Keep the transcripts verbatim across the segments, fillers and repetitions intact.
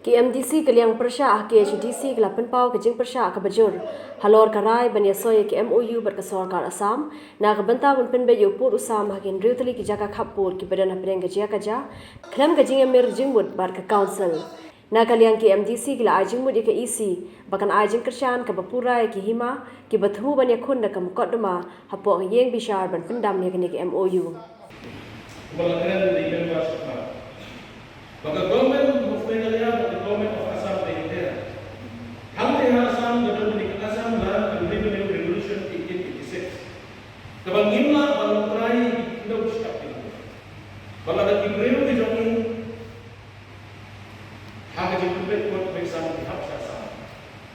Ki MDC ka liang pyrshah ha KHADC ka la pynpaw ka jingpyrshah kaba jur halor ka rai ban ïasoi ïa ki MOU bad ka sorkar Assam na ka bynta ban pynbeit ïa u pud u sam ha ki hynriew tylli ki jaka khappud kiba don hapdeng ka jia ka jia khlem ka jingïamir jingmut bad ka Council. Na ka liang ki MDC ki la ai jingmut ïa ka EC ba kan ai jingkyrshan kaba pura ïa ki hima kiba thmu ban ïakhun da ka mukotduma hapoh ka ïing bishar ban pyndam ïa kane ka MOU. Ba la kren da i Member Sharma ba ka Government of Meghalaya bad ka Government of Assam ka ïa hangne ha Assam ka don kane ka Assam Land and Revenue Regulation eighteen eighty-six kaba ngim lah ban long trai ïa ki khyndew shyiap ki khyndew. Ba lada ki briew ki jong ngi ha ka jingpynbeit kot pynbeit sam ki hap sha Assam.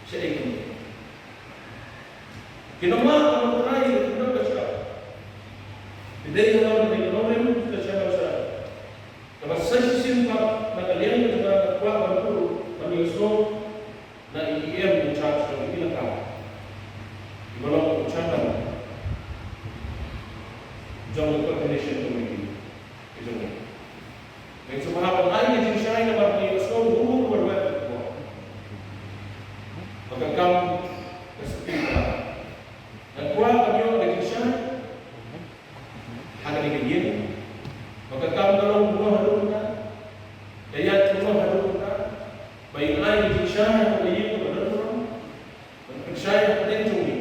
Sha ïing. Ki nongmah ka nongtrai ka khyndew ka shyiap. Ki dei halor kane ka nongrim ka sha nongshai. Kaba sa shisien pat na ka liang ka jong nga nga kwah ban buh ban ïohsngew na i EM in charge jong i Nagaland. Iba long u chairman jong ka coordination committee ka jong ngi. Ngi sngewbha ban ai ka jingshai namar ngi ïohsngew ruh ruh ruh ruh. Ba ka kam ka speaker. Nga kwah ban ïoh ka jingshai ha kane ka ïing. Ba ka kam ka long kumno haduh mynta, ka ïaid kumno haduh mynta. Ba in ai ka jingshai ha kane ka ïing kaba don burom. Ban pynshai hapdeng jong ngi.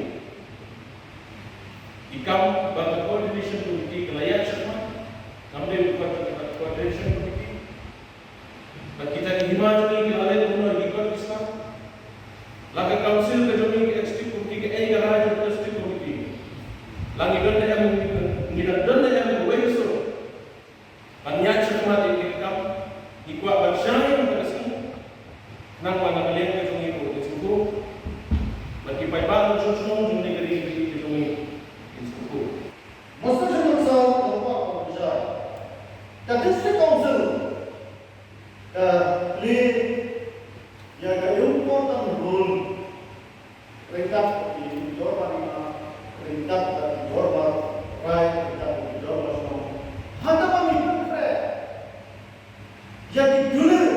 Ki kam ba ka coordination committee ka la ïaid shakhmat. Ngam dei u part jong ka coordination committee. Ba kita ki hima jong ngi ki la leh kumno ki kot ki sla. La ka council ka jong ngi ka executive committee ka ei ka rai jong ka executive committee. La ngi don da em ngi don da em kawei ka sur. Ban ïaid shakhmat ïa ki kam, ngi kwah ban shai ïa ka sngi. Nangta na ka liang ka jong ngi ruh ngi sngewthuh. Bad ki paidbah nongshong shnong jong ngi ka ri ka jong ngi ki sngewthuh. Masa jong ngi sa ka kwah ban shai. Ka District Council ka play ïa ka important role. Ryngkat bad ki dorbar hima, ryngkat bad ki dorbar rai, ryngkat bad ki dorbar shnong. Hangta ba ngi pynkhreh ïa ki dulir,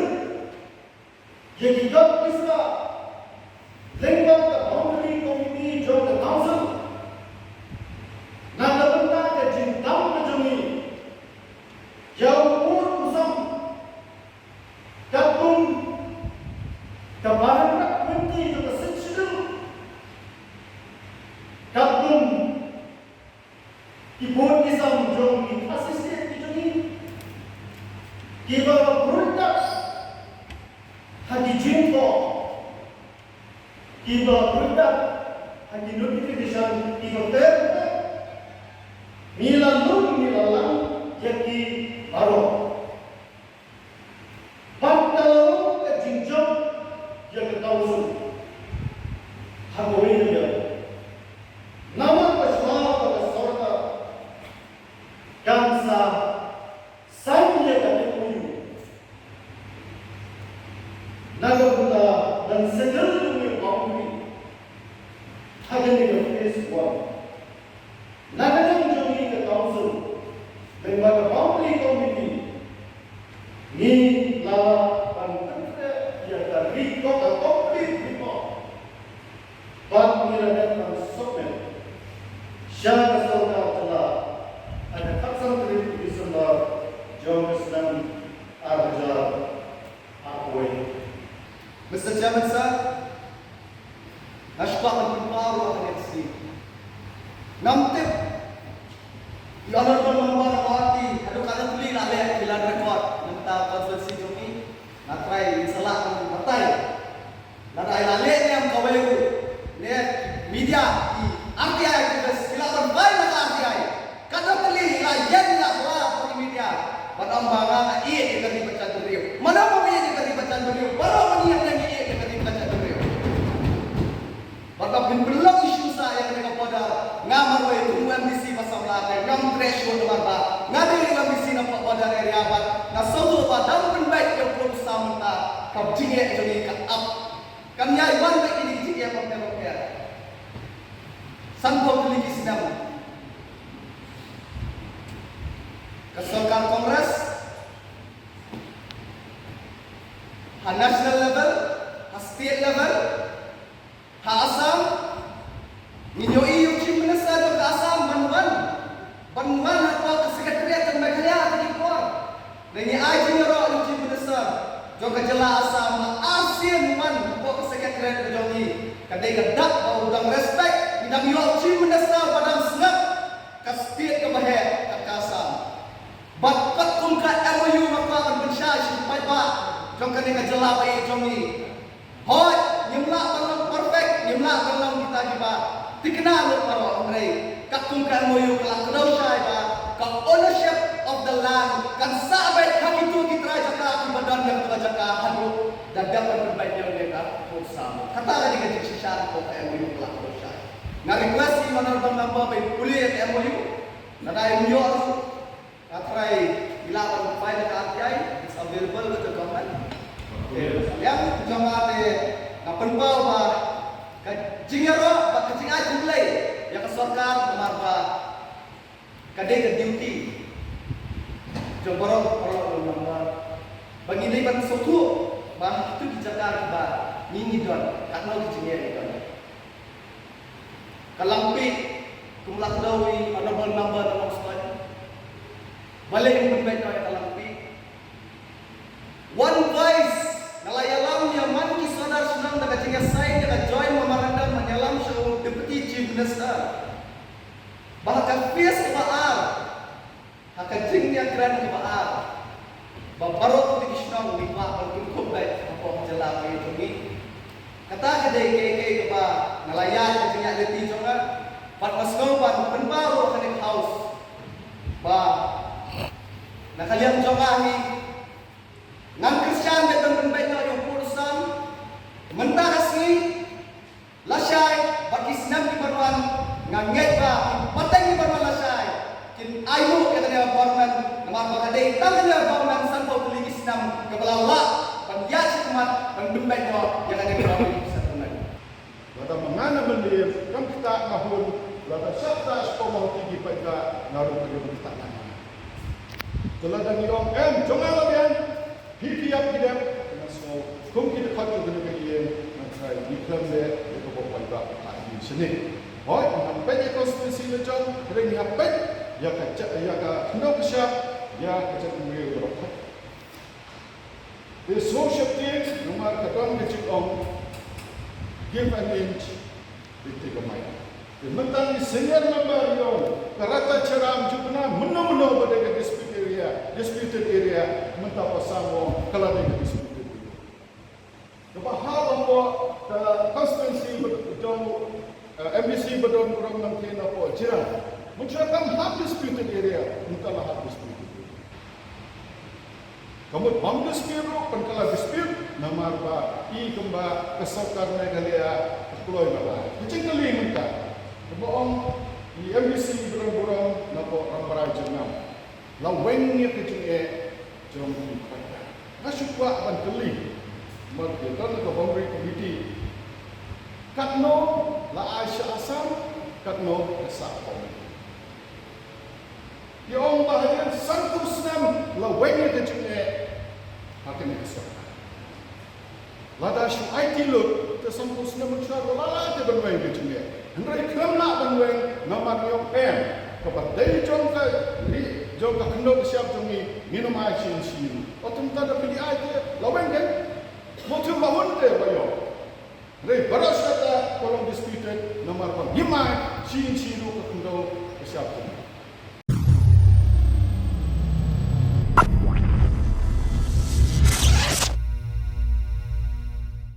ïa ki kot ki sla lyngba ka boundary committee jong ka council. Na ka bynta ka jingkam ka jong ngi ïa u pud u sam. Katkum ka paragraph twenty jong ka Sixth Schedule. Katkum ki pud ki sam jong ki Khasi State ki jong ngi. Kiba la pruit ha ki jingkor. Kiba pruit ha ki notification kiba ter. Ngi la lum ngi la lang ïa ki baroh. Bad ka la long ka jingjop ïa ka council ha kawei ka liang. Namar ka shuwa ba ka sorkar kan sa sign ïa ka MOU. Na ka bynta ban settle ïa ka boundary ha kane ka phase one. Na ka liang jong ngi ka council, lyngba ka boundary committee, ngi la lah ban pynkhreh ïa ka record, ka complete record. Bad ngi la dep ban submit sha ka sorkar jylla ha ka khatsan tarik u December jong ka snem ar hajar arphew. Mister Chairman Sir, nga shu kwah ban pynpaw ruh ha kane ka sngi. Ngam tip i Honorable Member Mawati haduh katno tylli la leh ki land record na ka bynta constituency jong ngi. Nga trai in sa lah ban batai. Lada i la leh ne em kawei ruh ne media, ki RTI activist ki lah ban bai na ka RTI. Katno tylli la ïeng la hla ha ki media ban ong ba nga nga ïeit ïa ka ri bad ka jaitbynriew. Mano ba ïeit ïa ka ri bad ka jaitbynriew? Baroh ngi ïa ngi ïeit ïa ka ri bad ka jaitbynriew. Bad ba phin pynlong issue sa ïa kane ka border, nga marwei kum u MDC ba samla te ngam treh shuh namar ba nga dei u MDC na border area bad nga sngewthuh ba dang pynbeit ïa u pud u sam mynta ka jingeh jong ngi ka ap. Kan ïai wan beit ïa ki jingeh bapher bapher. Sanphew tylli ki snem ka sorkar Congress ha national level jong ka jylla Assam, la ar sien man hapoh ka Secretariat ka jong ngi, ka dei ka dak ba u dang respect, ngi dang ïoh Chief Minister ba dang sngap, ka state kaba heh, ka Assam. Bad katkum ka M O U nga kwah ban pynshai sha ki paidbah jong kane ka jylla ba ïeit jong ngi. Hooid, ngim lah ban long perfect, ngim lah ban long kita kiba thikna lut baroh, hynrei katkum ka M O U ka la kdew shai ba ka ownership of the land kan sah beit ha kito ki trai jaka kiba don ïa kata ka jaka haduh da dep ban pynbeit ïa ka pok sam. Kata ka dei ka jingshisha hapoh ka M O U ka la kdew shai. Nga request ïa u Honorable Member ba u pule ïa ka M O U. Lada ym ïoh ruh, nga try, i lah ban file ka R T I, it's available with the government. Okay, ïa jong nga te nga pynpaw ba ka jingïaroh bad ka jingai khublei ïa ka sorkar namar ba ka dei ka duty jong baroh baroh u member ba ngi dei ban sngewthuh ba ha kito ki jaka kiba ngi ngi don, katno ki jingeh ngi don. Ka Langpih, kum la kdew i Honorable Member na Nongstoiñ. Balei ym pynbeit noh ïa ka Langpih? One voice, nga la ïalam ïa man ki sordar shnong da ka jingïasign ïa ka joint memorandum, nga ïalam sha u Deputy Chief Minister ba ha ka phase kaba ar, ha ka jingïakren kaba ar, ba baroh kito ki shnong ngi kwah ban kynthup beit hapoh jylla ka ïeit jong ngi. Kata ka dei kaei kaei kaba nga la ïaid ka jingïaid lynti jong nga. Bad nga sngew ban pynpaw ruh ha kane ka House ba na ka liang jong nga hi ngan kyrshan beit ban pynbeit noh ïa u pud u sam. Mynta ka sngi lashai bad ki snem kiban wan, nga ngeit ba ki pateng kiban wan lashai kin ainguh ïa kane ka government, namar ba ka dei tang kane ka government sanphew tylli ki snem kaba la lah ban ïaid shakhmat ban pynbeit noh ïa kane ka boundary settlement. Lada ma nga na Mylliem, kam ktah nga hun, lada shah ktah shapoh Mawhati ki paidbah, nga ruh ka dei ban ktah nga. Te lada ngi ong em, jong nga la biang, phi phi ïap phi dep, nga sngew kum ki dkhot jong kane ka ïing, nga tharai ngi khlem leh ïa kaba u paidbah u ktah ïa ngi shane. Hooid, ngi hap peit ïa ka constituency la jong, hynrei ngi hap peit ïa ka ja-, ïa ka khyndew ka shyiap, ïa ka jaitbynriew baroh. Te sngewsih te namar ka don ka jingong, give an inch, they take a mile. Te mynta i senior member ïong ka Rata Charam Jupna, mynno mynno ba dei ka dispute area, disputed area, mynta pa Sam ong ka la dei ka disputed area. Kaba hap hapoh ka constituency ba jong, eh, M D C ba don burom nangkien hapoh Jirang. Mynta kam hap disputed area, mynta la hap disputed area. Ka mut bym dispute ruh, pynkylla dispute, namar ba i kumba ka sorkar Meghalaya ka kloi ba la. Ka jingkylli mynta, kaba ong i M D C ba don burom napoh Rambrai Jyrngam, la weng ïa ka jingeh jong ki paidbah. Nga shu kwah ban kylli, namar ïa kane ka boundary committee, katno la ai sha Assam, katno ka sah boundary. Ki ong ba hadien sanphew snem la weng ïa ka jingeh ha kane ka sorkar. Lada shu aiti lut te sanphew snem mynshuwa ruh la lah te ban weng ïa ka jingeh. Hynrei khlem lah ban weng namar ngi ong em, kaba dei jong ka ri, jong ka khyndew ka shyiap jong ngi, ngin ym ai shi inch shi inch. Ot mynta da phi ai te la weng kein. Mo, te ba hun te ba ïoh. Hynrei baroh shi katta ka long disputed namar ba ngim ai shi inch shi inch ruh ka khyndew ka shyiap jong.